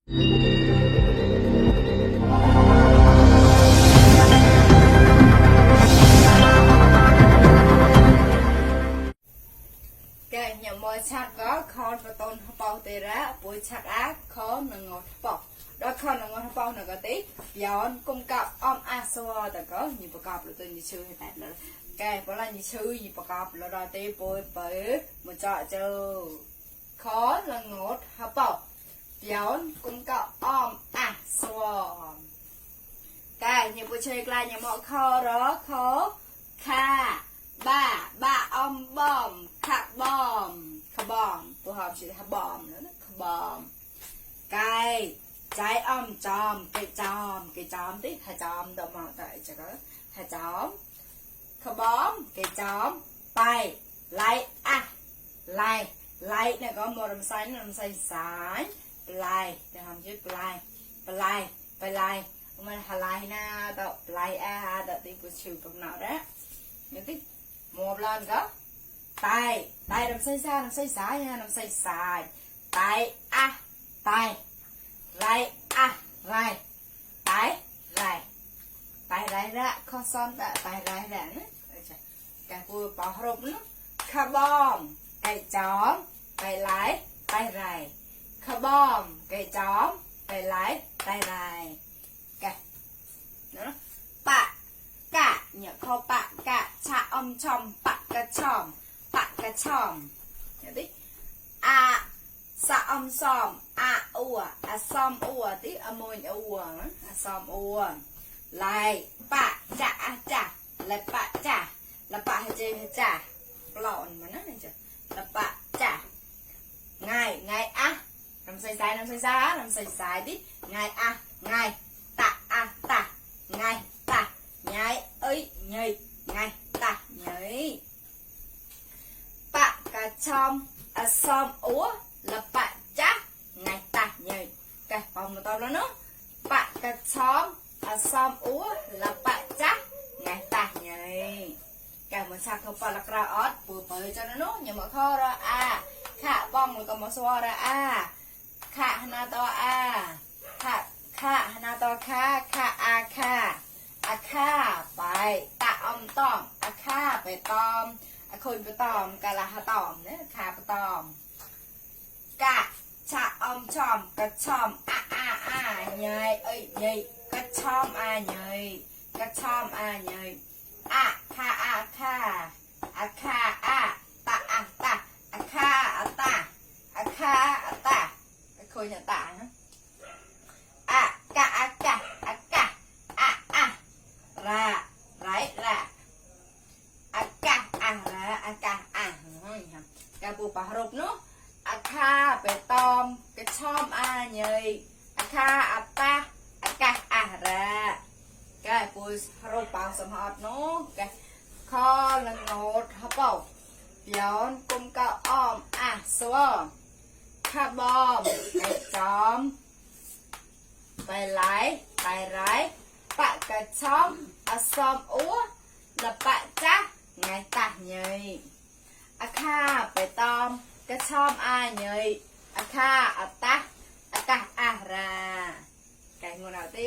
cái nhà mồi chặt có con và tôn bao tê ra bôi chặt ác khó nâng ngọt bọc đó con nâng ngọt bọc nó có tí giòn cung cặp xua ta có nhiều bậc cặp là tôi như chơi tại là cái đó là như chơi gì bậc cặp là đòi tí bôi bởi một trò chơi khó là ngọt bọc giòn cung cặp xua cái nhiều bôi chơi là nhà mọi kho đó khó kha ba bom khạc bom tôi học chỉ là bom nữa khạc bom cái trái chom cái chom tí hà chom đâu mà tại chỉ có hà chom khạc bom cái chom bay lại lại này có một làm xanh sải lại để làm chữ lại mà hà lại na tạo lại tạo tí của chữ trong nào đó những tí một lần có tay làm xây xa nha làm xây xài tay lại tay ra con son đã tay ra nữa cái vừa bỏ rộp nữa carbon cái chó cái lái tay rải carbon cái chó cái lái tay rải cái nữa bạ cả nhớ kho bạ cả cha chom bạ cả chom nhớ tí sa som ua som ua tí môi ua som ua lại bạ chả lại bạ chả là bạ hay chơi hay chả lọn mà nó này chứ là bạ chả ngày làm xây sai tí ngày ta ngày ta nhảy ơi nhảy ngày ta nhảy bạ cả chom som úa là bạ chá ngày ta nhảy cái phòng một tao đó nữa bạ cả chom som úa là bạ chá ngày ta nhảy cái mình sang không phải là ra ớt vừa bơi cho nó nữa nhưng mà kho ra khạ bong rồi còn một số ra khạ hana to khạ hana to kha khaไปตะต้อมค่าไปตอมคนไปตอมกะละหะตอมเนี่ยค่าไปตอมกะชะชอมกะชอมเยยเอ้ยเยยกะชอมเยยกะชอมเยยค่าค่าตะตะค่าตะค่าคนจะตะนะกะra lại ra cái bộ bà rụp nữa kha về tom cái chom nhầy kha pa ra cái bộ rụp bằng sầm hot nó cái kho là ngọt hấp bầu giòn cung cao xua kha bom cái chom bài lái bài rái bạ cả chom som úa là bạ chá ngày ta nhầy khaไปตอมcái chom nhầy kha ta ra cái ngôn nào tí